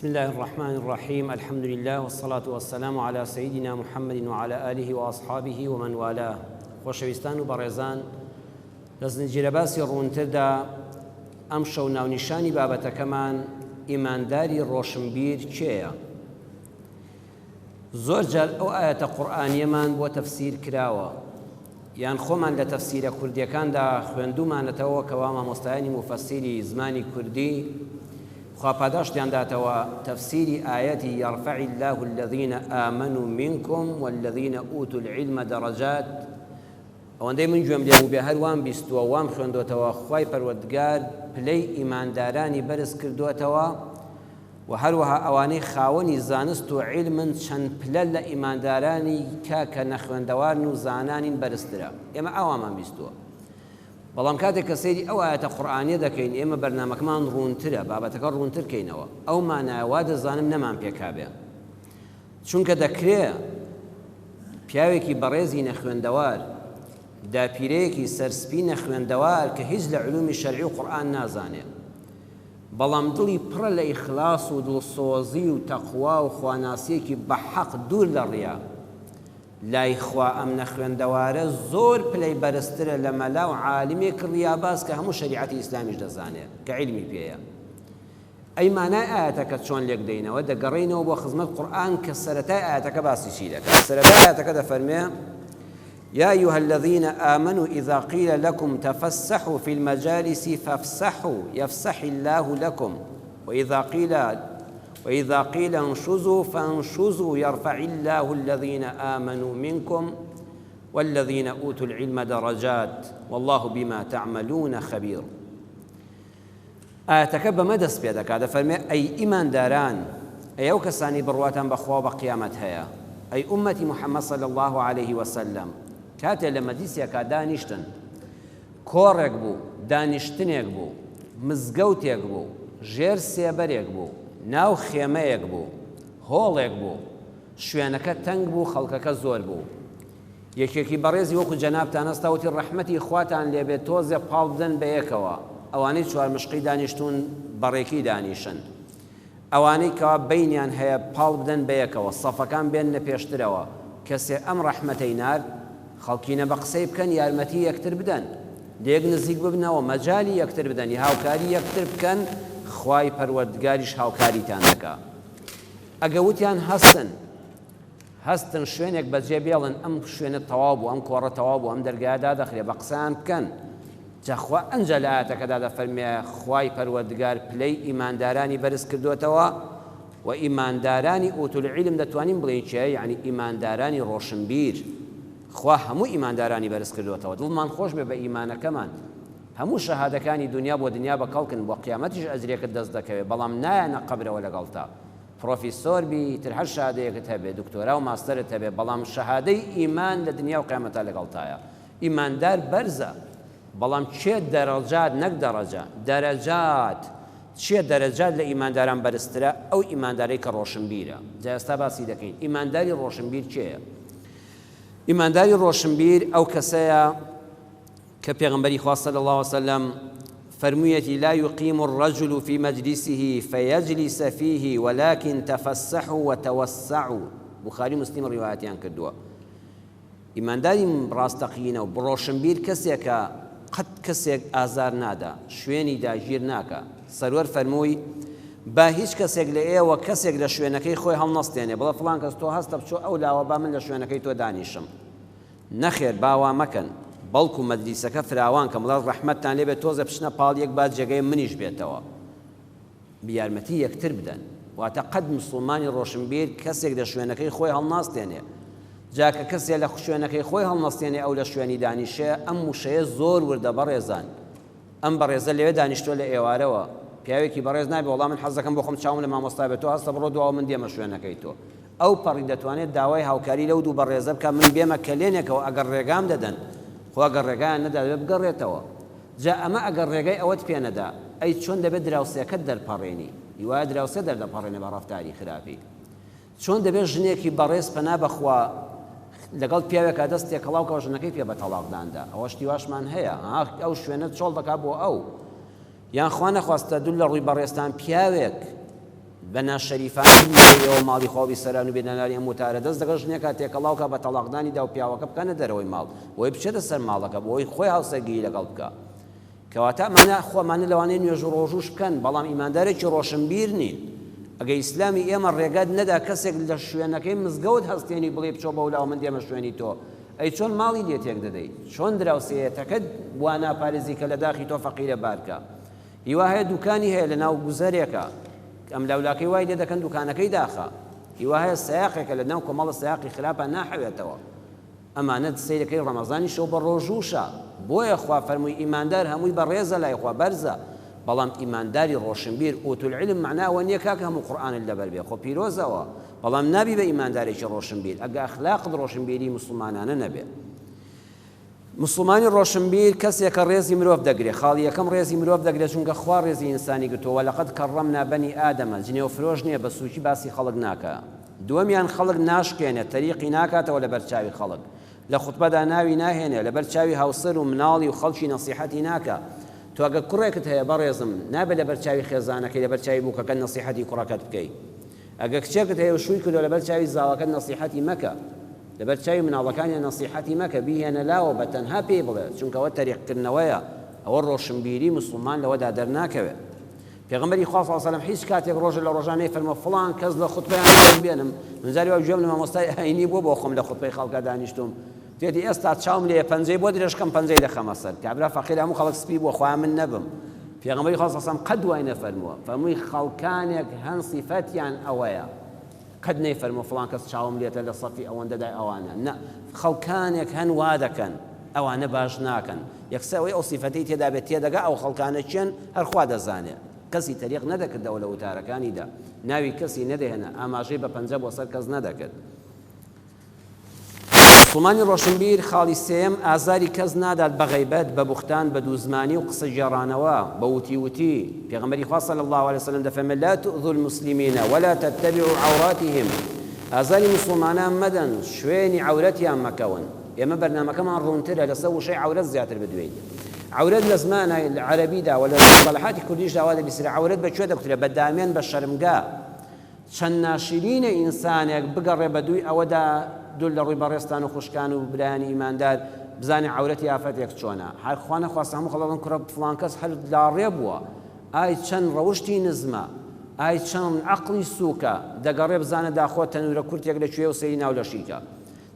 بسم الله الرحمن الرحیم الحمد لله والصلاة والسلام علی سیدنا محمد وعلی آله وأصحابه ومن والاه. خۆشەویستان و بەڕێزان، لە زنجیرە باسی ڕوونتردا ئەمشەو ناونیشانی بابەتەکەمان ئیمانداری ڕۆشنبیر کێیە؟ زۆر جار ئەو ئایەتە قورئانیەمان بۆ تەفسیر کراوە یان خۆمان لە تەفسیرە کوردیەکاندا خوێندومانەتەوە کەوا مامۆستایانی موفەسیری زمانی کوردی خوا پاداشتیان داتەوە تەفسیری ئایەتی یرفع اللە الذین آمنوا منکم والذین اوتوا العلم درجات ئەوەندەی من گوێم لێ بووبێ هەر وام بیستووە وام خوێندۆتەوە خوای پەروەردگار پلەی ئیماندارانی بەرز کردۆتەوە وە هەروەها ئەوانەی خاوەنی زانست و عیلمن چەند پلە لە ئیماندارانی کە کە نەخوێندەوارن و زانا نین بەرزترە ئێمە ئاوامان بیستووە بەڵام کاتێک کە سەیری ئەو ئایەتە قورئانیە دەکەین ئێمە بەرنامەکەمان ڕوونترە بابەتەکە ڕوونتر کەینەوە ئەو مانایە وا دەزانم نەمان پێکابێ چونکە دەکرێ پیاوێکی بەڕێزی نەخوێندەوار داپیرەیەکی سەرسپی نەخوێندەوار کە هیچ لە علومی شەرعی و قورئان نازانێ بەڵام دڵی پڕە لە ئیخلاص و دڵسۆزی و تەقوا و خواناسیەکی بە حەق دوور لە ڕیا لای خوا ئەم نەخوێندەوارە زۆر پلەی بەرزترە لە مەلا و عالمێک ڕیاباز کە هەموو شەریعەتی ئیسلامیش دەزانێ کە عیلمی پێیە. ئەی مانای ئایەتەکە چۆن لێک دەینەوە؟ دەگەڕێینەوە بۆ خزمەت قورئان کە سەرەتای ئایەتەکە باسی چی دەکات؟ سەرەتای ئایەتەکە دەفەرمێ يا أيها الذين آمنوا إذا قيل لكم تفسحوا في المجالس فافسحوا يفسح الله لكم وإذا قيل وإذا قيل انشزوا فانشزوا يرفع الله الذين آمنوا منكم والذين أوتوا العلم درجات والله بما تعملون خبير. ئایەتەکە بەمە دەست پێ دەکات دەفەرمێ ئەی ئیمانداران ئەی ئەو کەسانی بڕواتان بە خوا و بە قیامەت هەیە ئەی ئوممەتی محمد صلی اللە علیه وسلم کاتێ لە مەجلیسێکا دانیشتن کۆڕێک بوو دانیشتنێک بوو مزگەوتێک بوو ژێر سێبەرێک بوو ناو خێمەیەک بوو هۆڵێک بوو شوێنەکە تەنگ بوو خەڵکەکە زۆر بوو یەکێکی بەڕێزی وەکو جەنابتان هەستا وتی ڕەحمەتی خواتان لێبێت تۆزێ پاڵ بدەن بەیەکەوە ئەوانەی چوارمشقی دانیشتوون بەڕێکی دانیشن ئەوانەی کەوا بەینیان هەیە پاڵ بدەن بەیەکەوە سەفەکان بێننە پێشترەوە کەسێ ئەم ڕەحمەتەی نارد خەڵکینە بە قسەی بکەن یارمەتی یەکتر بدەن لێک نزیک ببنەوە مەجالی یەکتر بدەن هاوکاری یەکتر بکەن خوای پەروەردگاریش هاوکاریتان دەکا ئەگە وتیان هەستن هەستن شوێنێک بەجێ بێڵن ئەم شوێنە تەواو بوو ئەم کۆڕە تەواو بوو ئەم دەرگایە دادەخرێ بە قسەیان بکەن جا خوا ئەنجا لە ئایەتەکەدا دەفەرمێ خوای پەروەردگار پلەی ئیماندارانی بەرز کردۆتەوە و ئیماندارانی اوتو العلم دەتوانین بڵێین کێ یعنی ئیماندارانی ڕۆشنبیر خوا هەموو ئیماندارانی بەرز کردۆتەوە دڵمان خۆش بێ بە ئیمانەکەمان هەموو شەهادەکانی دنیا بۆ دنیا بە کەڵکن بۆ قیامەتیش ئەجرێکت دەست دەکەوێ بەڵام نایەنە قەبرەوە لەگەڵتا پڕۆفیسۆر بی ئیتر هەر شەهادەیەکت هەبێ دکتۆرا و ماستەرت هەبێ بەڵام شەهادەی ئیمان لە دنیا و قیامەتا لەگەڵتایە ئیماندار بەرزە بەڵام کێ دەرەجات نەک دەڕەجە دەرەجات چیە دەرەجات لە ئیمانداران بەرزترە ئەو ئیماندارەی کە ڕۆشنبیرە جا ئێستا باسی دەکەین ئیمانداری ڕۆشنبیر کێیە ئیمانداری ڕۆشنبیر ئەو کەسەیە کە پێغەمبەری خوا صلی اللە وسلم فەرموویەتی لا یقیم الرجل فی مجلسه فیجلس فیه ولکن تفسحوا وتوسعوا بوخاری و مسلم ڕیوایەتیان کردووە ئیمانداری ڕاستەقینە و ڕۆشنبیر کەسێکە قەت کەسێک ئازار نادا شوێنی داگیر ناکا سەروەر فەرمووی با هیچ کەسێک لە ئێوە کەسێک لە شوێنەکەی خۆی هەڵنەستێنێ بڵێ فڵان کەس تۆ هەستە بچۆ ئەو لاوە با من لە شوێنەکەی تۆ دانیشم نەخێر با وا مەکەن، بەڵکو مەجلیسەکە فراوان کەن، بڵێ ڕەحمەتتان لێ بێت تۆزێ بچنە پاڵ یەک با جێگەی منیش بێتەوە، یارمەتی یەکتر بدەن، واتە قەت مسوڵمانی ڕۆشنبیر کەسێک لە شوێنەکەی خۆی هەڵناستێنێ، جا کە کەسێ لە شوێنەکەی خۆی هەڵنەستێنێ ئەو لە شوێنی دانیشێ، ئەم وشەیە زۆر وردە بەڕێزان، ئەم بەڕێزە لەوێ دانیشتوە لە ئێوارەوە، پیاوێکی بەڕێز نابێ وەڵا من حەز دەکەم بۆ خۆم چاوم لە مامۆستا بێت تۆ هەستە بڕۆ دواوە من دێمە شوێنەکەی تۆ. ئەو پەڕی دەتوانێت داوای هاوکاری لەو دوو بەڕێزە بکات من بێمە کەلێنێکەوە ئەگەر ڕێگام دەدەن، خۆ ئەگەر ڕێگایان نەدا دەبێت بگەڕێتەوە. جا ئەمە ئەگەر ڕێگای ئەوەت پێ نەدا، ئەی چۆن دەبێت دراوسێکەت دەرپەڕێنی؟ ی وایە دراوسێ دەردەپەڕێنێ بە ڕەفتاری خراپی. چۆن دەبێت ژنێکی بەڕێز پەنا بە خوا لەگەڵ پیاوێکا دەست تێکەڵاو کە ژنەکەی پێ بە تەڵاق داندا؟ ئەوە شتی واشمان هەیە ها ئەو شوێنە چۆڵ دەکا بۆ ئەو. یان خوا نەخواستە دوور لە ڕووی بەڕێزتان پیاوێک. بە ناشەریفانە بیبەیەوە ماڵی خوا و بیسەران و بێنەرانی ئەم وتارە دەست لەگەڵ ژنێکا تێکەڵاو کا بە تەڵاقدانی دا و پیاوەکە بکەنە دەرەوەی ماڵ بۆی بچێتە سەر ماڵەکە بۆی خۆی هاوسەرگیری لەگەڵ بکا کەواتە ئەمانە خۆ ئەمانە لەوانەیە نوێژ و ڕۆژووش بکەن بەڵام ئیماندارێکی ڕۆشنبیر نین ئەگە ئیسلامی ئێمە ڕێگات نەدا کەسێک لە شوێنەکەی مزگەوت هەستێنی بڵێ بچۆ بەولاوە من دێمە شوێنی تۆ ئەی چۆن ماڵی لێ تێک دەدەی چۆن دراوسێیەتەکەت وا ناپارێزی کە لە داخی تۆ فەقیرە بارکە هیوا هەیە دوکانی هەیە لە ناو گوزەرێکە ئەملاولاکەی وای لێ دەکەن دوکانەکەی داخە هیوا هەیە سەیاقێکە لە ناو کۆمەڵە سەیاقی خراپە ناحەوێتەوە ئەمانە سەیرەکەی ڕەمەزانی شەو بە ڕۆژووشە بۆیە خوا فەرمووی ئیماندار هەمووی بەڕێزە لای خوا بەرزە بەڵام ئیمانداری ڕۆشنبیر اوتوا العلم مەعنا ئەوە نییە کاکە هەموو قورئانت لەبەر بێ خۆ پیرۆزەوە بەڵام نابی بە ئیماندارێکی ڕۆشنبیر ئەگە ئەخلاقت ڕۆشنبیری موسڵمانانە نەبێ. موسڵمانی ڕۆشنبیر کەسێکە ڕێزی مرۆڤ دەگرێ، خاڵی یەکەم ڕێزی مرۆڤ دەگرێ چونکە خوا ڕێزی ئینسانی گرتووە، ولقد کرمنا بنی آدم، جنێو فرۆش نیە بە سوکی باسی خەڵک ناکا. دووەمیان خەڵک ناشکێنێ، تەریقی ناکاتەوە لەبەر چاوی خەڵک، لە خوتبەدا ناوی ناهێنێ، لەبەر چاوی هاوسەر و مناڵی و خەڵکی نەسیحەتی ناکا. تۆ ئەگەر کوڕێکت هەیە بەڕێزم نابێ لەبەر چاوی خێزانەکەی لەبەر چاوی بووکەکەت نەسیحەتی کوڕەکەت بکەی. ئەگەر کچێکت هەیە و شووی کردووە لەبەر چاوی زاواکەت نەسیحەتی مەکە. لەبەر چاوی مناڵەکانیان نەسیحەتی مەکە بیهێنە لاوە بە تەنها پێی بڵێ چونکە ئەوە تەریق کردنەوەیە ئەوە ڕۆشنبیری موسڵمان لەوەدا دەرناکەوێ پێغەمبەری خوا صلی اللە علیه و سلم هیچ کاتێک ڕۆژە لە ڕۆژان نەیفەرمووە فڵان کەس لە خوتبەیان ناوم بێنم من جاری وا گوێم لە مامۆستای ئایینی بووە بۆ خۆم لە خوتبەی خەڵکا دانیشتوم تێتی ئێستا چاوم لێیە پەنجەی بۆ درێژکەم پەنجەی دەخەمە سەر کابرا فەقیر هەموو خەڵک سپی بووە خوا من نەبم پێغەمبەری خوا صلی اللە علیه و سلم قەت وای نەفەرمووە فەرمووی خەڵکانێک هەن سیفەتیان ئەوەیە قەت نەیفەرمووە فڵان کەس چاوم لێتە لە سەفی ئەوەندەدای ئەوانە نا خەڵکانێک هەن وا دەکەن ئەوانە باش ناکەن یەکسەر ئەوەی ئەو سیفەتەی تێدا بێت تێدەگا ئەو خەڵکانە کێن هەر خوا دەزانێ کەسی تەریق نەدەکردەوە لە وتارەکانیدا ناوی کەسی نەدەهێنا ئاماژەی بە پەنجە بۆ سەر کەس نەدەکرد. موسڵمانی ڕۆشنبیر، خاڵی سێیەم، ئازاری کەس نادات بە غەیبەت، بە بوختان، بە دووزمانی و قسە گێڕانەوە، بە وتی وتی، پێغەمبەری خوا صلی اللە علیە وسلم دەفەرمێت، لا تؤذوا المسلمین ولا تتبعوا عوراتهم، ئازاری موسڵمانان مەدەن، شوێنی عەورەتیان مەکەون. ئێمە بەرنامەکەمان ڕوونترە، لەسەر وشەی عەورەت زیاتر بدوێین. عەورەت لە زمانە عەرەبیدا و لە مصطلحاتی کوردیشدا وا دەبیسترێ، عەورەت بە کوێ دەکوترێ؟ بە دامێن، بە شەرمگا. چەند ناشرینە ئینسانێک بگەڕێ بە دووی ئەوەدا دوور لە ڕووی بەڕێزتان و خوشکان و برایانی ئیماندار بزانێ عەورەتی ئافرەتێک چۆنە هەر خوا نەخواستە هەموو خەڵک دەڵێن کوڕە فڵان کەس هەر لاڕێ بووە ئای چەند ڕەوشتی نزمە ئای چەند عەقڵی سووکە دەگەڕێ بزانە داخۆ تەنورە کورتێک لە کوێ و سەیری ناو لەشی کە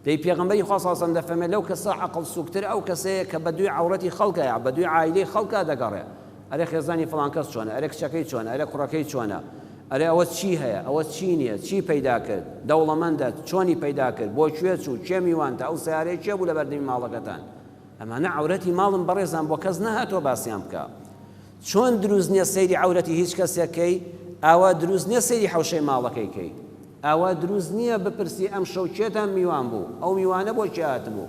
دەی پێغەمبەری خوا صلی اللە علیە وسلم دەفەرمێ لەو کەسە عەقڵ سوکتر ئەو کەسەیە کە بەدووی عەورەتی خەڵکە یا بەدووی عایلەی خەڵکا دەگەڕێ ئەرێ خێزانی فڵان کەس چۆنە ئەرێ کچەکەی چۆنە ئەرێ کوڕەکەی چۆنە ئەرێ ئەوە چی هەیە ئەوە چی نییە چی پەیدا کرد دەوڵەمەندە چۆنی پەیدا کرد بۆ کوێ چوو کێ میوانتە ئەو سەیارەیە کێ بوو لە بەردەمی ماڵەکەتان ئەمانە عەورەتی ماڵن بەڕێزان بۆ کەس نەهاتووە باسیان بکا چۆن دروست نییە سەیری عەورەتی هیچ کەسێک کەی ئاوا دروست نییە سەیری حەوشەی ماڵەکەی کەی ئاوا دروست نییە بپرسی ئەمشەو کێتان میوان بوو، ئەو میوانە بۆ کێ هاتبوو؟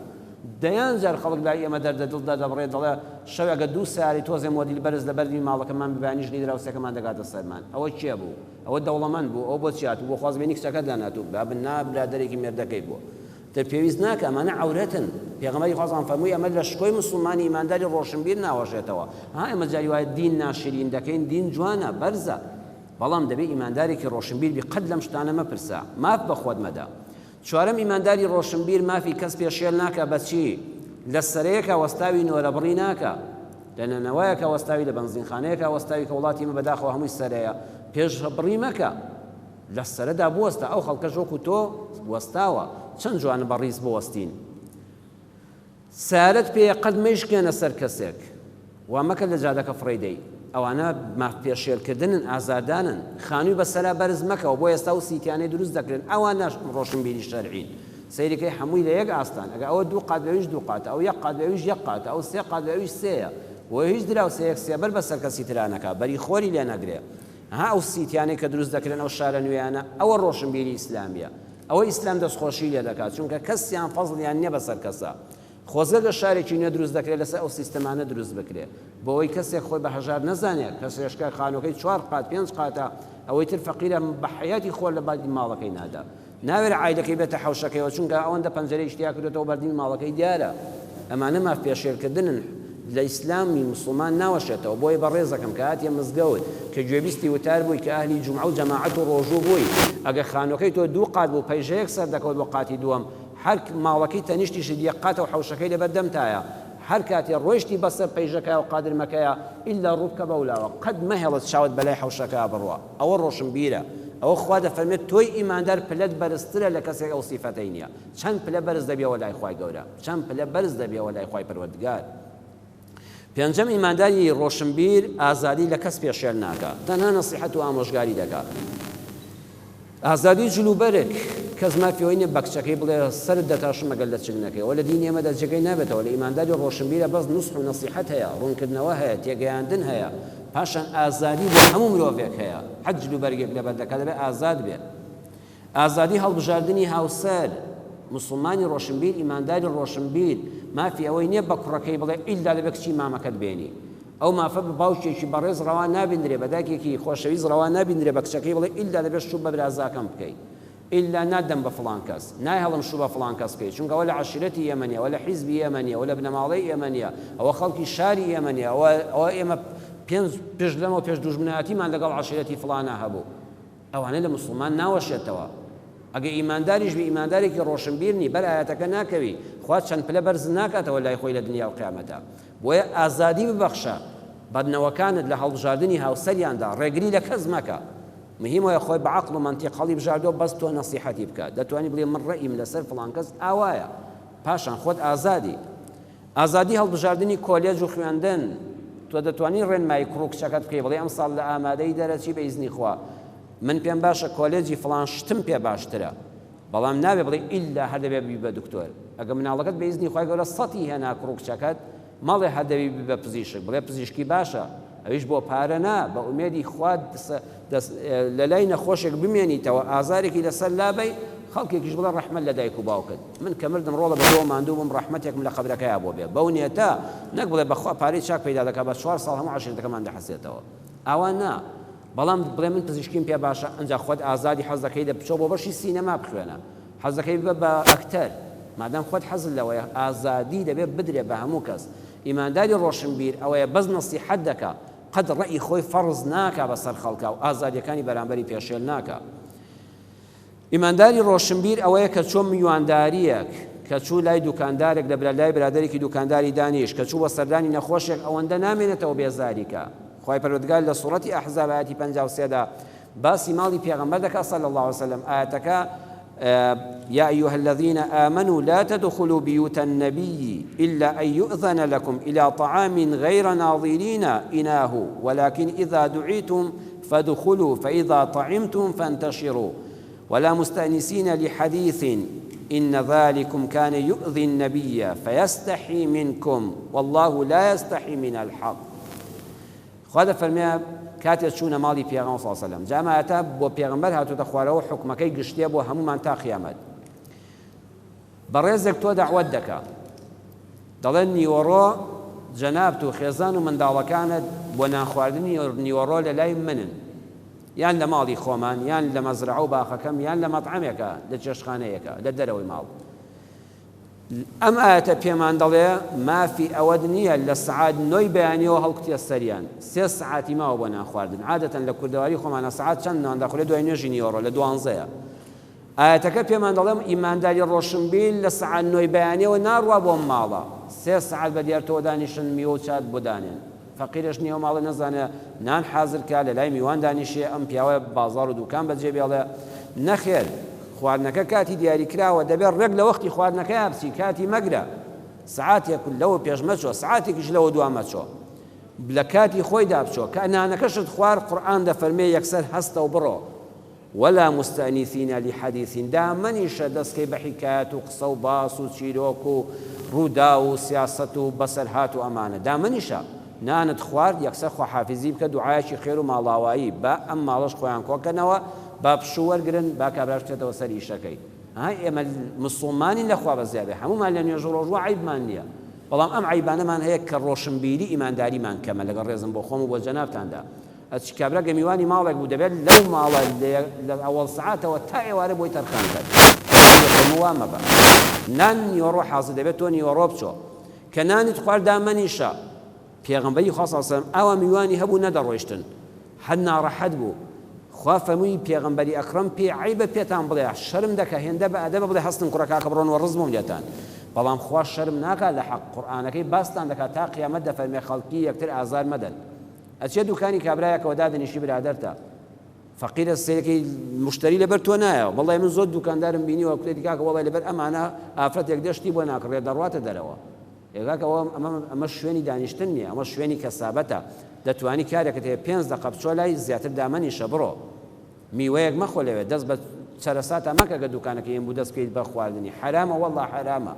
دەیان جار خەڵک لای ئێمە دەردە دڵ دەردەبڕێت دەڵێ شەوێ ئەگەر دوو سەیارەی تۆزێ مۆدیل بەرز لە بەردمی ماڵەکەمان ببایە ژنی دراوسێکەمان دەگاتە سەرمان. ئەوە کێ بوو؟ ئەوە دەوڵەمەند بوو؟ ئەوە بۆچی هاتبوو؟ بۆ خوازبێنی کچەکەتان هاتبوو؟ بابە نا برادەرێکی مێردەکەی بووە. تر پێویست ناکا ئەمانە عەورەتن. پێغەمبەری خوا صلی فەرمووی ئەمە لە شکۆی موسڵمانی ئیمانداری ڕۆشنبیر ناوەشێتەوە. ها ئێمە جاری وایە دین ناشرین دەکەین، دین جوانە، بەرزە. بەڵام دەبێ ئیماندارێکی ڕۆشنبیر بی قەت لەم شتانە مەپرسە ماف بە خۆت مەدە چوارەم ئیمانداری ڕۆشنبیر مافی کەس پێشێل ناکا بە چی لە سەرەیەکا وەستاوی نۆرەبڕی ناکا لە نەنەوایەکا وەستاوی لە بەنزینخانەیەکا وەستاوی کە وڵاتی ئێمە بەداخەوە هەمووی سەرەیە پێشبڕی مەکە لە سەرەدا بوەستە ئەو خەڵکەش وەکو تۆ وەستاوە چەند جوانە بە ڕیز بوەستین سەیارەت پێیە قەت مەیشکێنە سەر کەسێک وا مەکە لە جادەکە فڕێی دەی ئەوانە ماف پێشێل کردنن ئازاردانن خانوی بە سەرا بەرز مەکەوە بۆ ئێستا ئەو سیتیانەی دروست دەکرێن ئەوانەش ڕۆشنبیری شەرعین سەیرەکەی هەمووی لە یەک ئاستان ئەگە ئەوە دوو قات بێ ئەویش دوو قاتە ئەو یەک قات بێ ئەویش یەک قاتە ئەو سێ قات بێ ئەویش سێیە بۆیە هیچ دراوسێیەک سێبەر بەسەر کەسی ترا نەکا بەری خۆری لێ نەگرێ ها ئەو سیتیانەی کە دروست دەکرێن ئەو شارە نوێیانە ئەوە ڕۆشنبیری ئیسلامیە ئەوە ئیسلام دەستخۆشی لێ دەکات چونکە کەسیان فەزڵیان نیە بەسەر کەسا خۆزگە گەر شارێکی نوێ دروست دەکرێت لەسەر ئەو سیستەمانە دروست بکرێت بۆوەی کەسێک خۆی بە هەژار نەزانێت کەسێشکە خانوەکەی چوار قات پێنج قاتە ئەوەی تر فەقیرە بە حەیاتی خۆر لە بادی ماڵەکەی نادا ناوێرە عایلەکەی بێتە حەوشەکەیەوە چونکە ئەوەندە پەنجەرەی تیا کردۆتەوە بەردمی ماڵەکەی دیارە ئەمانە ماف پێشێلکردنن. لە ئیسلامی موسڵمان ناوەشێتەوە بۆیە بەڕێزەکەم کە هاتیە مزگەوت کە گوێبیستی وتار بووی کە ئەهلی جومعە و جەماعەت و ڕۆژوو بووی ئەگەر خانوەکەی تۆ دوو قات بوو پەیژەیەک سەردەکەوت بۆ قاتی دووەم هەر ماڵەکەی تەنیشتیشت یەک قاتە و حەوشەکەی لەبەر دەمتایە هەر کاتێ ڕۆیشتی بەسەر پەیژەکەیا و قادرمەکەیا ئیلا ڕوو بکە بەولاوە قەت مەهێڵە چاوت بەلای حەوشەکەیا بڕوا ئەوە ڕۆشنبیرە ئەوە خوا دەفەرمێت تۆی ئیماندار پلەت بەرزترە لە کەسێک ئەو سیفەتەی نیە چەند پلە بەرز دەبیەوە لای خوای گەورە چەند پلە بەرز دەبیەوە لای خوای پەروەردگار. پێنجەم ئیمانداری ڕۆشنبیر ئازادی لە کەس پێشێل ناکا تەنها نەسیحەت و ئامۆژگاری دەکا. ئازادی جل و بەرگ کەس مافی ئەوەی نیە بە کچەکەی بڵێ سەرت دەتاشم ئەگەر لەچک نەکەی ئەوە لە دینی ئێمەدا جێگەی نابێتەوە لە ئیمانداری ڕۆشنبیرە بەس نوسح و نەسیحەت هەیە ڕوونکردنەوە هەیە تێگەیاندن هەیە پاشان ئازادی بۆ هەموو مرۆڤێک هەیە هەر جل و بەرگێک لەبەر دەکات دەبێت ئازاد بێت ئازادی هەڵبژاردنی هاوسەر، موسڵمانی ڕۆشنبیر ئیمانداری ڕۆشنبیر مافی ئەوەی نیە بە کوڕەکەی بڵێ ئیلا دەبێ کچی مامەکەت بێنی. ئەو مافە بە باوکێکی بەڕێز ڕەوا نابیندرێ، بە دایکێکی خۆشەویست ڕەوا نابیندرێ بە کچەکەی بڵێ ئیلا دەبێ شوو بە برازاکەم بکەی. ئیلا نادەم بە فڵان کەس. نایهڵم شوو بە فڵان کەس بکەی چونکە ئەوە لە عەشیرەتی ئێمە نیە، ئەوە لە حیزبی ئێمە نیە، ئەوە لە بنەماڵەی ئێمە نیە، ئەوە خەڵکی شاری ئێمە نیە، ئەوە ئەوە ئێمە پێنج پێش لەمەو پێش دوژمنایەتیمان لەگەڵ عەشیرەتی فڵانا هەبوو. ئەوانە لە موسڵمان ناوەشێتەوە ئەگەر ئیمانداریش بی ئیماندارێکی ڕۆشنبیر نی بەر ئایەتەکە ناکەوی خوا چەند پلە بەرز ناکاتەوە لای خۆی لە دنیا و قیامەتا بۆیە ئازادی ببەخشە بە نەوەکانت لە هەڵبژاردنی هاوسەریاندا ڕێگری لە کەس مەکە مهم وایە خۆی بە عەقڵ و مەنتیق هەڵی بژاردووە بەس تۆ نەسیحەتی بکە دەتوانی بڵێ من ڕەئیم لەسەر فڵان کەس ئاوایە پاشان خۆت ئازادی ئازادی هەڵبژاردنی کۆلێج و خوێندن، تۆ دەتوانی ڕێنمایی کوڕ و کچەکەت بکەی بڵێی ئەمساڵ لە ئامادەیی دەرەچی بە ئیزنی خوا من پێم باشە کۆلێجی فڵان شتم پێ باشترە بەڵام نابێ بڵێی ئیلا هەر دەبێ ببی بە دکتۆر ئەگە مناڵەکەت بە ئیزنی خوای گەورە سەتی هێنا کوڕ و کچەکەت مەڵێ هەر دەبی ببی بە پزیشک بڵێ پزیشکی باشە ئەویش بۆ پارە نا بە ئومێدی خوا لە لای نەخۆشێک بمێنیتەوە ئازارێکی لەسەر لابەی خەڵکێکیش بڵێ ڕەحمەت لە دایک و باوکت من کە مردم ڕۆڵە بە تۆوە ماندوو بووم ڕەحمەتێکم لە قەبرەکەیا بۆ بێ بەو نێتە نەک بڵێ بەخوا پارەی چاک پەیدا دەکا بە چوار ساڵ هەموو عەشیرەتەکەمان دەحەسێتەوە ئاوا نا بەڵام بڵێ من پزیشکیم پێ باشە ئەنجا خۆت ئازادی حەز دەکەی دە بچۆ بۆ بەشی سینەما بخوێنە حەز دەکەی ببە بە ئەکتەر مادام خۆت حەزت لەوەیە ئازادی دەبێ بدرێ بە هەموو کەس ئیمانداری ڕۆشنبیر ئەوەیە بەس نەسیحەت دەکا قەت ڕەئی خۆی فەڕز ناکا بەسەر خەڵکا و ئازادیەکانی بەرامبەری پێشێل ناکا. ئیمانداری ڕۆشنبیر ئەوەیە کە چۆ میوانداریەک، کە چوو لای دوکاندارێک لە لای برادەرێکی دوکانداری دانیشت، کە چوو بۆ سەردانی نەخۆشێک ئەوەندە نامێنێتەوە بێزاری کە. خوای پەروەردگار لە سوڕەتی ئەحزاب ئایەتی 53 دا باسی ماڵی پێغەمبەر دەکات صلی اللە علیە وسلم ئایەتەکە يا أيها الذين آمنوا لا تدخلوا بيوت النبي إلا أن يؤذن لكم إلى طعام غير ناظرين إناه ولكن إذا دعيتم فادخلوا فإذا طعمتم فانتشروا ولا مستأنسين لحديث إن ذلكم كان يؤذي النبي فيستحي منكم والله لا يستحي من الحق خوا دەفەرمێ کاتێ چوونە ماڵی پێغەمبەر صلی اللە علیە وسلم جا ئەم ئایەتە بۆ پێغەمبەر هاتۆتە خوارەوە حوکمەکەی گشتیە بۆ هەموومان تا قیامەت بەڕێزێک تۆ دەعوەت دەکا دەڵێن نیوەڕۆ جەنابت و خێزان و منداڵەکانت بۆ نانخواردنی نیوەڕۆ لە لای منن یان لە ماڵی خۆمان یان لە مەزرعە و باخەکەم یان لە مەطعەمێکە لە چێشتخانەیەکە لە دەرەوەی ماڵ ئەم ئایەتە پێمان دەڵێ مافی ئەوەت نییە لە سەعات نۆی بەیانیەوە هەڵکوتیە سەریان، سێ سەعاتی ماوە بۆ نان خواردن، عادەتەن لە کوردەواری خۆمانا سەعات چەند نان دەخورێ دوای نوێژی نیوەڕۆ لە دوانزەیە. ئایەتەکە پێمان دەڵێ ئیمانداری ڕۆشنبیر لە سەعات نۆی بەیانیەوە ناڕوا بۆ ماڵە، سێ سەعات بە دیار تۆوە دانیشن میوە و چات بۆ دانێن. فەقیرەش نییە ماڵێ نەزانێ نان حازر کا لە لای میوان دانیشێ ئەم پیاوە بازاڕ و دوکان بەجێ بێڵێ نەخێر خواردنەکە کاتی دیاری کراوە دەبێ ڕێک لە وەختی خواردنەکەیا بچی کاتی مەگرە سەعاتێک لەوە پێش مەچۆ سەعاتێکیش لەوە دوا مەچۆ لە کاتی خۆیدا بچۆ کە نانەکەشت خوارد قورئان دەفەرمێ یەکسەر هەستە و بڕۆ ولا مستانسین لحدیث دامەنیشە دەست کەی بە حیکایەت و قسە و باس و چیرۆک و ڕووداو و سیاسەت و بەسەرهات و ئەمانە دامەنیشە نانت خوارد یەکسەر خواحافیزی بکە دوعایەکی خێر و ماڵاوایی با ئەم ماڵەش خۆیان کۆکەنەوە با پشوو وەرگرن با کابراش بچێتەوە سەر ئیشەکەی ها ئێمە مسوڵمانین لە خوا بەزیابێ هەموومان لە نوێژ و ڕۆژوە عەیبمان نییە بەڵام ئەم عەیبانەمان هەیە کە ڕۆشنبیری ئیمانداریمان کەمە لەگەڵ ڕێزم بۆ خۆم و بۆ جەنابتاندا ئەچی کابرا گە میوانی ماڵێک بوو دەبێت لەو ماڵە لە ئەوەڵ سەعاتەوە تا ئێوارە بۆی تەرخان کەن فەرموو وا مەبە نان نیوەڕۆ حازر دەبێت تۆ نیوەڕۆ بچۆ کە نانت خوارد دامەنیشە. پێغەمبەری خوا صلی اللە علیە وسلم ئاوا میوانی هەبوو نەدەڕۆیشتن هەر ناڕەحەت بوو خوا فەرمووی پێغەمبەری ئەکرەم پێی عەیبە پێتان بڵێ شەرم دەکا هێندە بە ئەدەبە بڵێ هەستن کوڕە کاکە بڕۆن وەڕز بووم لێتان بەڵام خوا شەرم ناکا لە حەق قورئانەکەی باستان دەکا تا قیامەت دەفەرمێ خەڵکی یەکتر ئازار مەدەن ئەچێ دوکانی کابرایەکەوە دادەنیشی برادەرتە فەقیرە سەیرەکەی مشتری لەبەر تۆ نایە وەڵای من زۆر دوکاندارم بینیوە کوتێتی کاکە وەڵای لەبەر ئەمانە ئافرەتێک دێ شتی بۆ ناکڕێ دەڕواتە دەرەوە ئێ کاکە ئەوە ئەمە ئەمە شوێنی دانیشتن نییە ئەمە شوێنی کەسابەتە دەتوانی کارێکت هەیە پێنج دەقە بچۆ لای زیاتر دامەنیشە بڕۆ میوەیەک مەخۆ لەوێ دەست بە چەرەساتا مەکە گە دوکانەکە یەم بوو دەست بکەیت بە خواردنی حەرامە وەڵا حەرامە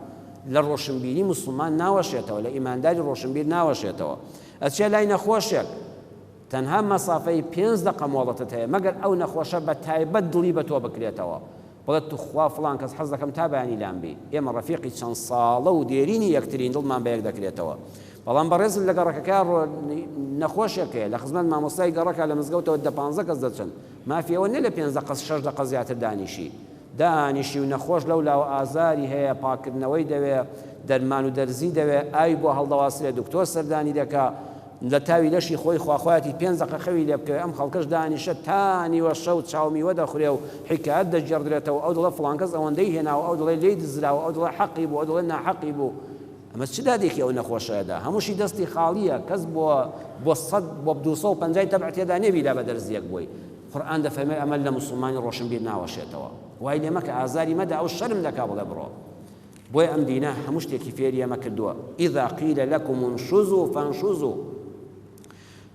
لە ڕۆشنبیری موسڵمان ناوەشێتەوە لە ئیمانداری ڕۆشنبیر ناوەشێتەوە ئەچێ لای نەخۆشێک تەنها مەسافەی پێنج دەقە مۆڵەتت هەیە مەگەر ئەو نەخۆشە بە تایبەت دڵی بە تۆ بکرێتەوە بڵێت توخوا فڵان کەس حەز دەکەم تا بەیانی لام بی ئێمە ڕەفیقی چەند ساڵە و دێرینی یەکترین دڵمان بە یەک دەکرێتەوە بەڵام بەڕێزت لە گەڕەکەکە ڕۆ نەخۆشێک هەیە لە خزمەت مامۆستای گەڕەکە لە مزگەوتەوە دە پانزە کەس دەچن مافی ئەوە نیە لە پێنج دەقە شەش دەقە زیاتر دانیشی دانیشی و نەخۆش لەو لاوە ئازاری هەیە پاککردنەوەی دەوێ دەرمان و دەرزی دەوێ ئاوی بۆ هەڵدەواسرێ دکتۆر سەردانی دەکا لە تاوی لەشی خۆی خواخوایەتی پێنج دەقە خەوی لێ بکەوێ ئەم خەڵکەش دانیشە تا نیوە شەو چاو میوە دەخورێ و حیکایەت دەگێڕدرێتەوە ئەو دەڵێ فڵان کەس ئەوەندەی هێناوە ئەو دەڵێ لێی دزراوە ئەو دەڵێ حەقی بوو ئەو دەڵێ ناحەقی بوو ئەمە چ دادێکی ئەو نەخۆشەیەدا هەمووشی دەستی خاڵیە کەس بۆ بۆ سەد بۆ 250 تەبع تێدا نیە بیدا بە دەرزیەک بۆی قورئان دەفەرمێ ئەمە لە موسڵمانی ڕۆشنبیر ناوەشێتەوە وای لێ مەکە ئازاری مەدە ئەو شەرم دەکا بڵێ بڕۆ بۆیە ئەم دینە هەموو شتێکی فێری ئێمە کردووە اذا قیل لکم انشزوا فانشزوا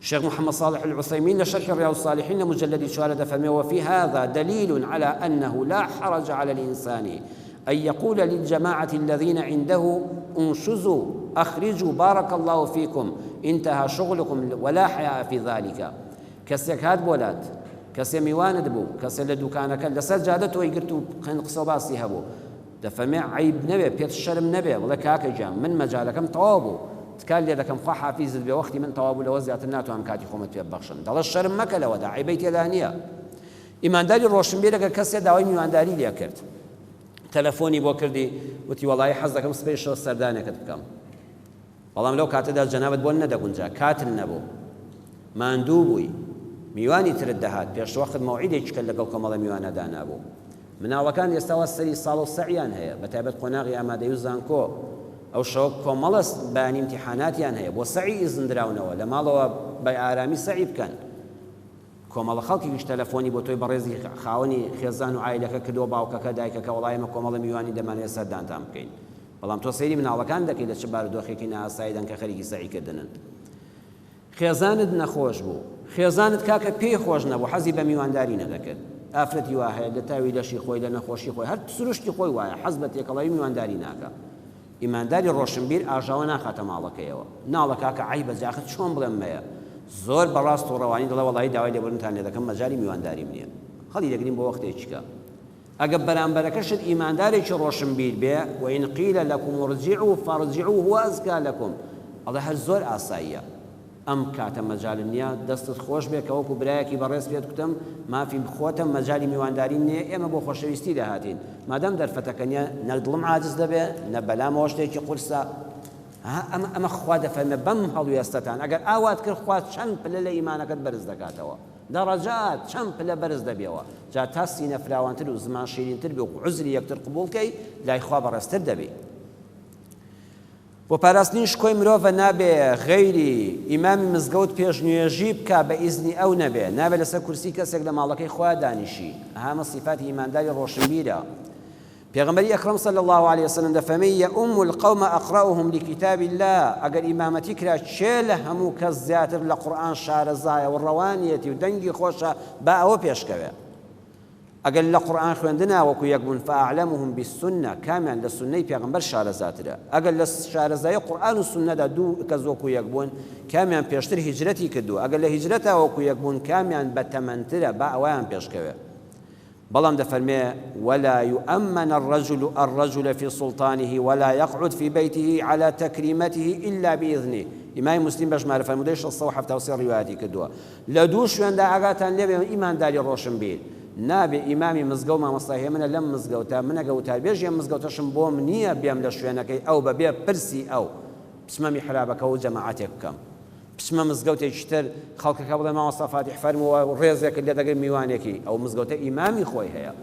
شيخ محمد صالح العثيمين لشرح رياض الصالحين لمجلد شوارة دفرمي وفي هذا دليل على أنه لا حرج على الإنسان أن يقول للجماعة الذين عنده انشزوا أخرجوا بارك الله فيكم انتهى شغلكم ولا حياء في ذلك کەسێک هات بۆ لات، کەسێ میوانت بوو، کەسێ لە دوکانەکە لەسەر جادە تۆی گرت و قن قسە و باسی هەبوو، دەفەرمێ عەیب نەبێ پێت شەرم نەبێ بڵێ کاکە گیان من مەجالەکەم تەواو بوو تکات لێ دەکەم خوا حافیزت بێ وەختی من تەواو بوو لەوە زیاتر ناتوانم کاتی خۆمت پێ ببەخشم دەڵێ شەرم مەکە لەوەدا عەیبەی تێدا نییە ئیمانداری ڕۆشنبیر ئەگەر کەسێ داوای میوانداری لێ کرد تەلەفۆنی بۆ کردی وتی وەڵایی حەز دەکەم سبەی شەو سەردانێکت بکەم بەڵام لەو کاتەدا جەنابت بۆت نەدەگونجا، کاتت نەبوو، ماندوو بووی، میوانی ترت دەهات، پێشوەخت مەوعیدێکیکەت لەگەڵ کۆمەڵە میوانە دانابوو. مناڵەکان ئێستا وا سەری ساڵە و سەعیان هەیە، بەتایبەت قۆناغی ئامادەیی و زانکۆ، ئەو شەوە کۆمەڵە بەیانی ئیمتیحاناتیان هەیە، بۆ سەعی ئیزن دراونەوە، لە ماڵەوە بە ئارامی سەعی بکەن. کۆمەڵە خەڵکێکیش تەلەفۆنی بۆ تۆی بەڕێزی خاوەنی خێزان و عایلەکە کردووە، باوکەکە، دایکەکە، وەڵا ئێمە کۆمەڵە میوانین دەمانەوێت سەردانتان بکەین. بەڵام تۆ سەیری مناڵەکان دەکەی لە چ بارودۆخێکی نائاساییدان کە خەریکی سەعی کردنن. خێزانت نەخۆش بوو، خێزانت کاکە پێی خۆش نەبوو، حەزی بە میوانداری نەدەکرد. ئافرەتی وا هەیە لە تاوی لەشی خۆی، لە نەخۆشی خۆی، هەر سروشتی خۆی وایە، حەز بە تێکەڵاوی میوانداری ناکا. ئیمانداری ڕۆشنبیر ئاژاوە ناخاتە ماڵەکەیەوە. ناڵە کاکە عەیبە جا ئاخر چۆن بڵێم مەیە. زۆر بە ڕاست و ڕەوانی دەڵێ وەڵایی داوای لێبوردنتان لێ دەکەم مەجالی میوانداریم نییە. هەڵی دەگرین بۆ وەختێکیکە. ئەگەر بەرامبەرەکەشت ئیماندارێکی ڕۆشنبیر بێ، وان قیل لکم ارجعوا فارجعوا هو ازکی لکم، ئەڵێ هەر زۆر ئاساییە ئەم کاتە مەجالم نییە، دەستت خۆش بێ کە وەکو برایەکی بەڕێز پێت کوتم مافی خۆتە مەجالی میوانداریم نییە، ئێمە بۆ خۆشەویستی دەهاتین، مادام دەرفەتەکە نییە نە دڵم عاجز دەبێ نە بەلامەوە شتێکی قورسە. ها ئەمە ئەمە خوا دەفەرمێ بەم هەڵوێستەتان ئەگەر ئاوات کرد خوا چەند پلە لە ئیمانەکەت بەرز دەکاتەوە. دەڕەجات چەند پلە بەرز دەبیەوە جا تا سینە فراوانتر و زمان شیرینتر بی و عوزری یەکتر قبوڵ کەی لای خوا بەڕێزتر دەبی. بۆ پاراستنی شکۆی مرۆڤە نابێ غەیری ئیمامی مزگەوت پێش نوێژی بکا بە ئیزنی ئەو نەبێ نابێ لەسەر کورسی کەسێک لە ماڵەکەی خۆیا دانیشی ئەها ئەمە سیفاتی ئیمانداری ڕۆشنبیرە پێغەمبەری ئەکرەم صلی اللە علیە وسلم دەفەرمێ، یەئوم القوم اقرأهم لکتاب اللە، ئەگەر ئیمامەتی کرا کێ لە هەموو کەس زیاتر لە قورئان شارەزایە و ڕەوانیەتی و دەنگی خۆشە با ئەوە پێشکەوێ. ئەگەر لە قورئان خوێندنا وەکو یەک بوون فاعلمهم بالسنە، کامیان لە سوننەی پێغەمبەر شارەزاترە. ئەگەر لە شارەزایی قورئان و سوننەدا دوو کەس وەکو یەک بوون کامیان پێشتر هیجرەتی کردووە. ئەگەر لە هیجرەتا وەکو یەک بوون کامیان بەتەمەنترە با ئەوەیان پێشکەوێ. بەڵام دەفەرمێ، ولا یؤمن الرجل الرجل فی سلطانه ولا یقعد فی بیته علی تکریمته الا باذنه، ئیمامی موسلیم بە ژمارە فەرموودەی 673 ڕیوایەتی کردووە، لە دوو شوێندا ئاگاتان لێبێ ئیمانداری ڕۆشنبیر، نابێ ئیمامی مزگەوت مامۆستا هێمنە لەم مزگەوتە، من ئەگەر وتاربێژی ئەم مزگەوتەشم بۆم نییە بێم لە شوێنەکەی ئەو بەبێ پرسی ئەو بچمە میحرابەکەوە و جەماعەتێک بکەم. بچمە مزگەوتێکی تر خەڵکەکە بڵێ مامۆستا فاتیح فەرمووە ڕێزێکت لێ دەگرم میوانێکی ئەو مزگەوتە ئیمامی خۆی هەیە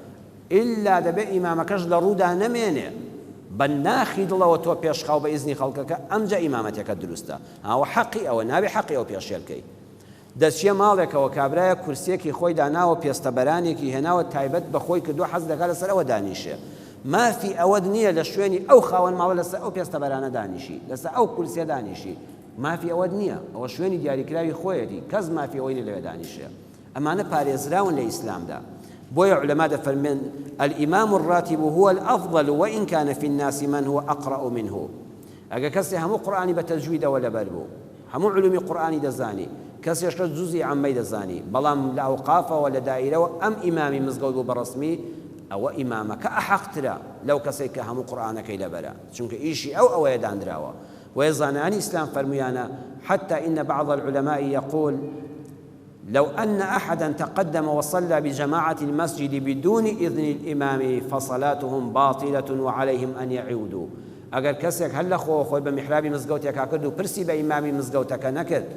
ئیلا دەبێ ئیمامەکەش لە ڕوودا نەمێنێ بە ناخی دڵەوە تۆ پێشخاو بە ئیزنی خەڵکەکە ئەمجا ئیمامەتەکە دروستە ئەوە حەقی ئەوە نابێ حەقی ئەو پێشێل کەی دەچیە ماڵێکەوە کابرایەک کورسیەکی خۆی داناوە پێستە بەرانێکی هێناوە تایبەت بە خۆی کردوە حەز دەکا لەسەر ئەوە دانیشێ مافی ئەوەت نیە لە شوێنی ئەو خاوەن ماڵە لەسەر ئەو پێستە بەرانە دانیشی لەسەر ئەو کورسیە دانیشی مافی ئەوەت نیە ئەوە شوێنی دیاریکراوی خۆیەتی کەس مافی ئەوەی نیە لەوێ دانیشێ ئەمانە پارێزراون لە ئیسلامدا بۆیە علەما دەفەرمێن الإمام الراتب هو الأفضل وإن كان في الناس من هو أقرأ منه ئەگەر کەسێ هەموو قورئانی بە تەجویدەوە لەبەر بوو هەموو علومی قورئانی دەزانی کەسێش کە جوزی عەممەی دەزانی بەڵام لە ئەوقافەوە لە دائیرەوە ئەم ئیمامی مزگەوت بوو بە ڕەسمی ئەوە ئیمامەکە ئەحەقترە لەو کەسەی کە هەموو قورئانەکەی لەبەرە چونکە ئیشی ئەو ئەوەیە دانراوە بۆیە زانایانی ئیسلام فەرموویانە حتى إن بعض العلماء يقول لو أن أحدا تقدم وصلى بجماعة المسجد بدون إذن الإمام فصلاتهم باطلة وعليهم أن يعودوا ئەگەر کەسێک هەر لە خۆوە خۆی بە میحرابی مزگەوتێکا کرد و پرسی بە ئیمامی مزگەوتەکە نەکرد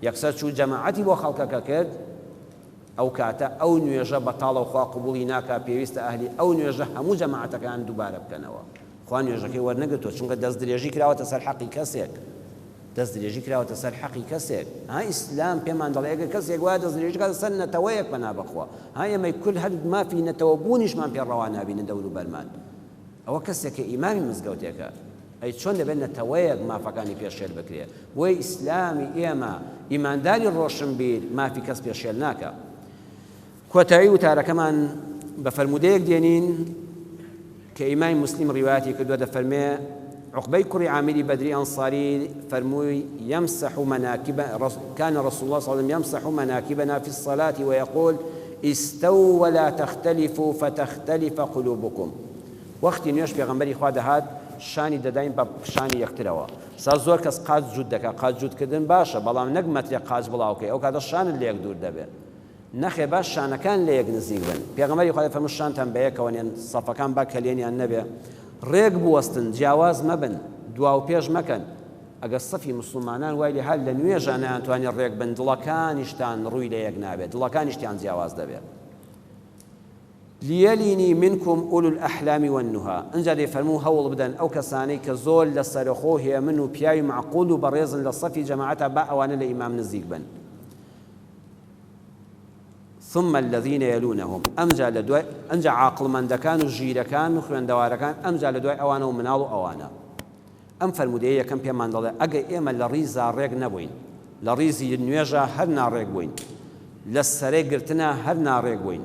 یەکسەر چوو جەماعەتی بۆ خەڵکەکە کرد ئەو کاتە ئەو نوێژە بەتاڵە و خوا قبوڵی ناکا پێویستە ئەهلی ئەو نوێژە هەموو جەماعەتەکەیان دووبارە بکەنەوە خوا نوێژەکەی وەرنەگرتووە چونکە دەستدرێژی کراوەتە سەر حەقی کەسێک دەستدرێژی کراوەتە سەر حەقی کەسێک ها ئیسلام پێمان دەڵێ ئەگەر کەسێک وایە دەستدرێژی کاتە سەر نەتەوەیەک پەنا بەخوا ها ئێمەی کورد هەر مافی نەتەوە بوونیشمان پێ ڕەوا نابینن دەوروبەرمان ئەوە کەسێکە ئیمامی مزگەوتێکە ئەی چۆن دەبێت نەتەوەیەک مافەکانی پێشێل بکرێ بۆیە ئیسلامی ئێمە ئیمانداری ڕۆشنبیر مافی کەس پێشێل ناکا کۆتایی وتارەکەمان بە فەرموودەیەک دێنین کە ئیمامی موسلیم ڕیوایەتی کردووە دەفەرمێ عقبەی کوڕی عامری بەدری ئەنصاری فەرمووی يمسح مناكب كان رسول الله صلى الله عليه وسلم يمسح مناكبنا في الصلاة ويقول استووا ولا تختلفوا فتختلف قلوبكم وەختی نوێژ پێغەمبەری خوا دەهات شانی دەداین بە شانی یەکترەوە سا زۆر کەس قاچ جووت دەکا قاچ جووتکردن باشە بەڵام نەک مەترێک قاچ بڵاوکەی ئەو کاتە شانت لە یەک دوور دەبێت نەخێر با شانەکان لە یەک نزیک بن. پێغەمبەری خوا دەفەرموو شانتان بە یەکەوە نێن، سەفەکان با کەلێنیان نەبێ، ڕێک بوەستن، جیاواز مەبن، دوا و پێش مەکەن. ئەگەر سەفی موسڵمانان وای لێ هات لە نوێژا نەیانتوانی ڕێک بن، دڵەکانیشتان ڕووی لە یەک نابێ، دڵەکانیشتیان جیاواز دەبێ. لیلینی منکم اولو الاحلام والنهی، ئنجا دەیفەرموو هەوڵ بدەن ئەو کەسانەی کە زۆر لە سەرەخۆ و هێمن و پیاوی مەعقول و بەڕێزن لە سەفی جەماعەتا با ئەوانە لە ئیمام نزیک بن. ثم الذین یلونهم ئەمجا لە دوای ئەنجا عاقڵمەندەکان و ژیرەکان و خوێندەوارەکان ئەمجا لە دوای ئەوانە و مناڵ و ئەوانە. ئەم فەرموودەیە یەکەم پێمان دەڵێ ئەگە ئێمە لە ڕیزا ڕێک نەبووین، لە ڕیزی نوێژا هەر ناڕێک بووین، لە سەرەی گرتنا هەر ناڕێک بووین،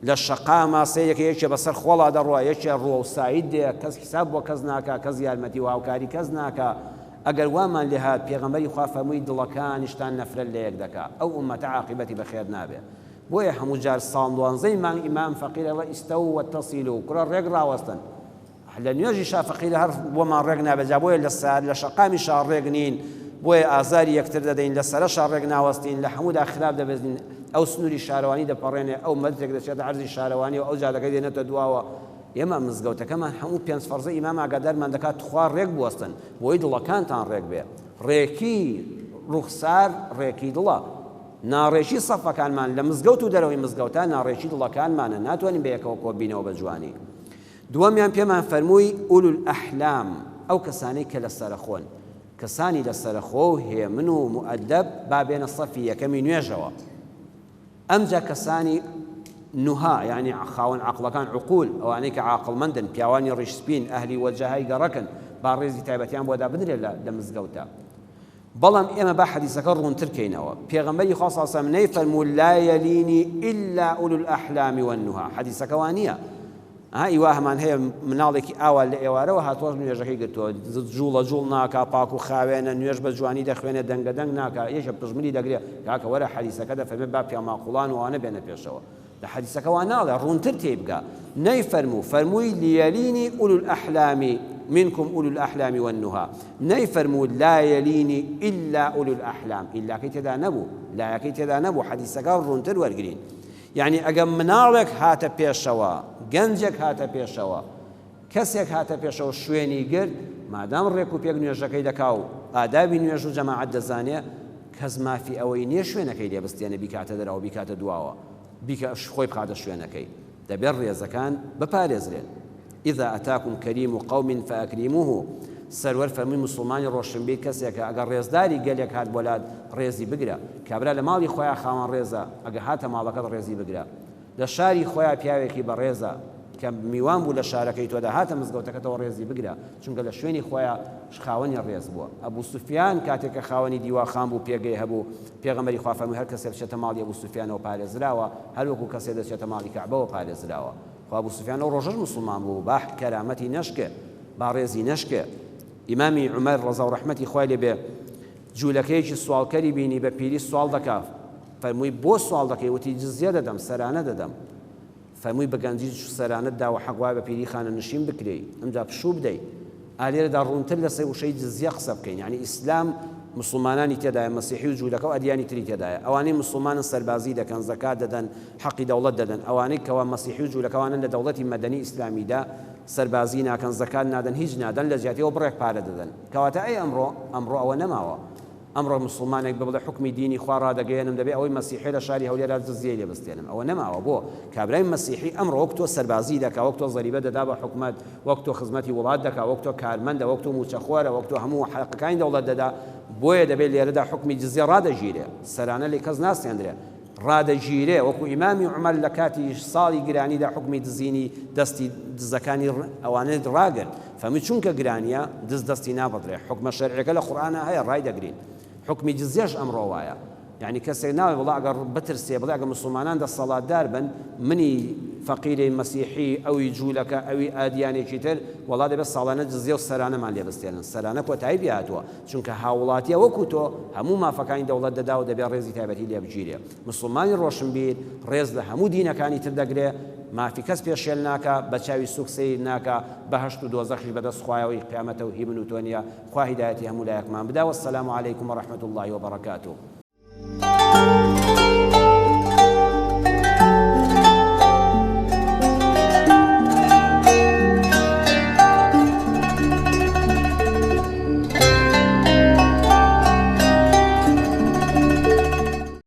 لە شەقاما سەیرەکە یەکێ بەسەر خۆڵا دەڕوا، یەکێ ڕووەو ساید دێ، کەس حیساب بۆ کەس ناکا، کەس یارمەتی و هاوکاری کەس ناکا، ئەگەر وامان لێ هات پێغەمبەری خوا فەرمووی دڵەکانیشتان نەفرەت لە یەک دەکا ئەو ئوممەتە عاقیبەتی بە خێر نابێ بۆیە هەموو جار ساڵ دوانزەی مانگ ئیمام فەقیر ئەڵێ استووا واتصلوا کوڕە ڕێک ڕاوەستن لە نوێژیشا فەقیر هەر بۆمان ڕێک نابێ جا بۆیە لە سار لە شەقامیشا ڕێک نین بۆیە ئازاری یەکتر دەدەین لە سەرەشا ڕێک ناوەستین لە هەموودا خراپ دەبێزین ئەو سنووری شارەوانی دەپەڕێنێ ئەو مەترێک دەچێتە عەرزی شارەوانی و ئەو جادەکەی دێنێتە دواوە ئێمە مزگەوتەکەمان هەموو پێنج فەرزە ئیمام ئاگادارمان دەکات تخوا ڕێک بوەستن بۆی دڵەکانتان ڕێک بێ ڕێکی ڕوخسار ڕێکی دڵە ناڕێکی سەفەکانمان لە مزگەوت و دەرەوەی مزگەوتە ناڕێکی دڵەکانمانە ناتوانین بە یەکەوە کۆبینەوە بە جوانی دووەمیان پێمان فەرمووی أولو الأحلام ئەو کەسانەی کە لە سەرەخۆن کەسانی لە سەرەخۆ و هێمن و مؤدب با بێنە سەفی یەکەمی نوێژەوە ئەمجا کەسانی نوها یانی خاوەن عەقڵەکان عقول ئەوانەی کە عاقڵمەندن پیاوانی ڕیش سپین ئەهلی وەجەهای گەڕەکن با ڕێزی تایبەتیان بۆ دابنرێت لە لە مزگەوتا بەڵام ئێمە با حەدیسەکە ڕوونتر کەینەوە پێغەمبەری خوا صلی الله علیه و سلم نەیفەرموو لا یلینی الا اولو الاحلام والنهى حەدیسەکە وا نییە ها ئی وا هەمان هەیە مناڵێکی ئاوا لە ئێوارەوە هاتووە نوێژەکەی گرتووە جوڵە جوڵ ناکا پاک و خاوێنە نوێژ بە جوانی دەخوێنێ دەنگە دەنگ ناکا یەکێ پژملی دەگرێ کاکە وەرە حەدیسەکە دەفەرمێ با پیاو ماقوڵان و ئەوانە بێنە پێشەوە لە حەدیسەکە وا ناڵێ ڕوونتر تێی بگە نەیفەرموو فەرمووی لیەلینی أولو الأحلام منكم أولو الأحلام والنهى نەیفەرموو لا يليني إلا أولو الأحلام ئیلاکەی تێدا نەبوو لایەکەی تێدا نەبوو حەدیسەکە ڕوونتر وەرگرین یەعنی ئەگەر مناڵێک هاتە پێشەوە، گەنجێک هاتە پێشەوە، کەسێک هاتە پێشەوە شوێنی گرت، مادام ڕێک و پێک نوێژەکەی دەکا و ئادابی نوێژ و جەماعەت دەزانێ، کەس مافی ئەوەی نیە شوێنەکەی لێ بستێنێ بیکاتە دەرەوە بیکاتە دواوە بیکە خۆی بخاتە شوێنەکەی دەبێت ڕێزەکان بپارێزرێن اذا اتاکم کریم قوم فاکرموه سەروەر فەرمووی موسڵمانی ڕۆشنبیر کەسێکە ئەگەر ڕێزداری گەلێک هات بۆ لات ڕێزی بگرە کابرا لە ماڵی خۆیا خاوەن ڕێزە ئەگە هاتە ماڵەکەت ڕێزی بگرە لە شاری خۆیا پیاوێکی بەڕێزە کە میوان بوو لە شارەکەی تۆدا هاتە مزگەوتەکەتەوە ڕێزی بگرە چونکە لە شوێنی خۆیا خاوەنی ڕێز بووە ئەبو سوفیان کاتێک کە خاوەنی دیواخان بوو پێگەی هەبوو پێغەمبەری خوا فەرمووی هەر کەسێ بچێتە ماڵی ئەبو سوفیانەوە پارێزراوە هەر وەکو کەسێ دەچێتە ماڵی کەعبەوە پارێزراوە خۆ ئەبو سوفیان ئەو ڕۆژەش موسڵمان بوو با کەرامەتی نەشکێ با ڕێزی نەشکێ ئیمامی عومەر ڕەزا و ڕەحمەتی خوای لێ بێ جوولەکەیەکی سواڵکەری بینی بە پیری سواڵ دەکا فەرمووی بۆ سواڵ دەکەی وتی جزیە دەدەم سەرانە دەدەم فەرمووی بە گەنجی سەرانەت داوە حەق وایە بە پیری خانەنشین بکرێی ئەمجا پشوو بدەی ئا لێرەدا ڕوونتر لەسەر وشەی جزیە قسە بکەین یانی ئیسلام موسڵمانانی تێدایە مەسیحی و جوولەکە و ئەدیانی تری تێدایە ئەوانەی موسڵمانن سەربازی دەکەن زەکات دەدەن حەقی دەوڵەت دەدەن ئەوانەی کەوا مەسیحی و جوولەکە ئەوانەن لە دەوڵەتی مەدەنی ئیسلامیدا سەربازی ناکەن زەکات نادەن هیچ نادەن لە جیاتی ئەوە بڕێک پارە دەدەن کەواتە ئەی ئەمڕۆ ئەمڕۆ ئەوە نەماوە ئەمڕۆ موسڵمانێک بڵێ حوکمی دینی خوا ڕادەگەیەنم دەبێ ئەوەی مەسیحیە لە شاری هەولێرا جزیەی لێ بستێنم ئەوە نەماوە بۆ کابرای مەسیحی ئەمڕۆ وەک تۆ سەربازی دەکا وەک تۆ زەریبە دەدا بە حکومەت وەک تۆ خزمەتی وڵات دەکا وەک تۆ کارمەندە وەک تۆ موچەخۆرە وەک تۆ هەموو حەقەکانی دەوڵەت دەدا بۆیە دەبێ لێرەدا حوکمی جزیە ڕادەگیرێ سەرانە لێ کەس ناستێندرێ ڕادەگیرێ وەکو ئیمامی عومەر لە کاتی ساڵی گرانیدا حوکمی دزینی دەستی دزەکانی ئەوانەی ڕاگرت فەرمووی چونکە گرانیە دز دەستی نابڕدرێ حوکمە شەرعیەکە لە قورئانا هەیە ڕایدەگرین حوکمی جزیەش ئەمڕۆ وایە یعنی کەسێک ناڵێ وڵا ئەگەر بترسێ بڵێ ئەگەر مسوڵمانان دەسەڵاتدار بن منی فەقیری مەسیحی ئەوی جوولەکە ئەوی ئادیانێکی تر وەڵا دەبێت ساڵانە جزیە و سەرانەمان لێ بستێنن سەرانە کۆتایی پێ هاتووە چونکە هاووڵاتیە وەکو تۆ هەموو مافەکانی دەوڵەت دەدا و دەبێ ڕێزی تایبەتی لێ بگیرێ. موسڵمانی ڕۆشنبیر ڕێز لە هەموو دینەکانی تر دەگرێ، مافی کەس پێشێل ناکا، بە چاوی سوک سەیر ناکا، بەهەشت و دۆزەخیش بە دەست خوایە و هی قیامەتە و هی من و تۆ نیە، خوا هیدایەتی هەموو لایەکمان بدا والسلام علیکم ورحمە اللە وبرکاته.